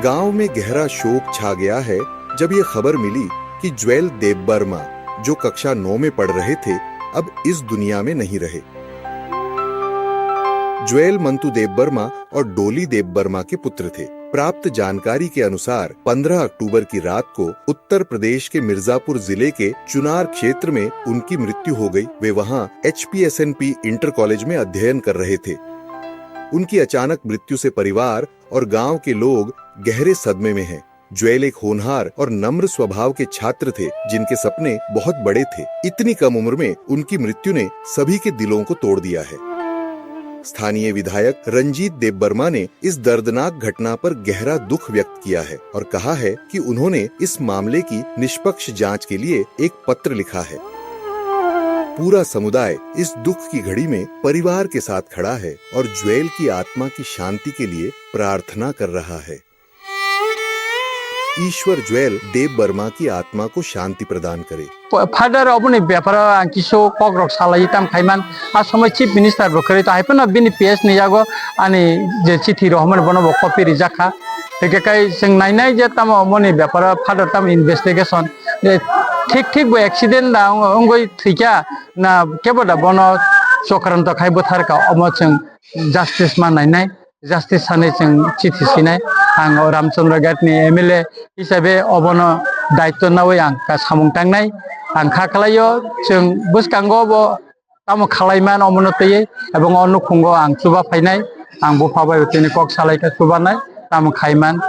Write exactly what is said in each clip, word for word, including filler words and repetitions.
गांव में गहरा शोक छा गया है, जब ये खबर मिली कि ज्वेल देबबर्मा, जो कक्षा नौ में पढ़ रहे थे, अब इस दुनिया में नहीं रहे। ज्वेल मंतु देबबर्मा और डोली देबबर्मा के पुत्र थे। प्राप्त जानकारी के अनुसार, पन्द्रह अक्टूबर की रात को उत्तर प्रदेश के मिर्जापुर जिले के चुनार क्षेत्र में उनकी मृत्यु हो गई। वे वहां एचपीएसएनपी इंटर कॉलेज में अध्ययन कर रहे थे। उनकी अचानक मृत्यु से परिवार और गांव के लोग गहरे सदमे में हैं। ज्वेल एक होनहार और नम्र स्वभाव के छात्र थे, जिनके सपने बहुत बड़े थे। इतनी कम उम्र में उनकी मृत्यु ने सभी के दिलों को तोड़ दिया है। स्थानीय विधायक रंजीत देबबर्मा ने इस दर्दनाक घटना पर गहरा दुख व्यक्त किया है और कहा है कि उन्होंने इस मामले की निष्पक्ष जांच के लिए एक पत्र लिखा है। पूरा समुदाय इस दुख की घड़ी में परिवार के साथ खड़ा है और ज्वेल की आत्मा की शांति के लिए प्रार्थना कर रहा है। ईश्वर ज्वेल देबबर्मा की आत्मा को शांति प्रदान करे। Father, oboni beparo ang kisu kokrok salai tam khaiman. A somoi Chief Minister bo kwrwi to, hai phano bini P S ni yago ani je chithi rohormani bono bo copy rijak kha. Hingke kai chwng nainai je tamo omoni beparo Father tamo investigation, je thik thik bo accident da wng-, wngwi thwikha na kebo da bono chokranto khai bwtharkha, omo chwng justice ma nainai. Justice sanwi chwng chithi sinai. Ang o Ramchandra Ghat ni M L A hisabe obono daityo nawi ang ka samung tangnai. Ang kha khlaio, chwng bwskango bo tamo khlaiman omono twiwi, ebong o nukhungo ang chuba phainai. Ang bupha bai tini kok salai kha chubanai, tamo khaiman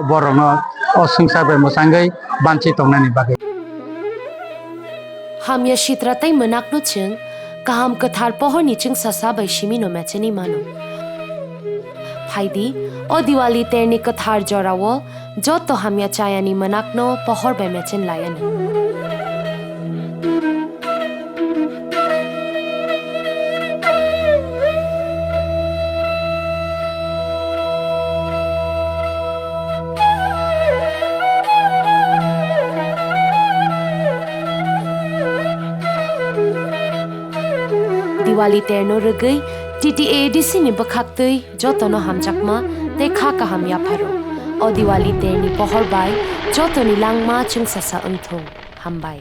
borokno o swngchar bai mwchangwi banchi tongnani bagwi. Hamya sitra tei mwnakno chwng kaham kwthar pohorni chwngsasa bai simino mechenwi mano. Phaidi, o Diwali terni kwthar jorao joto hamya chayani mwnakno pohor bai mechen laianw. Diwali terno rwgwi T T A A D C ni bwkhaktwi jotono hamjakma tei kha kaham yapharo. O Diwali terni pohor bai jotoni langma chwngsasa wngthung. Hambai.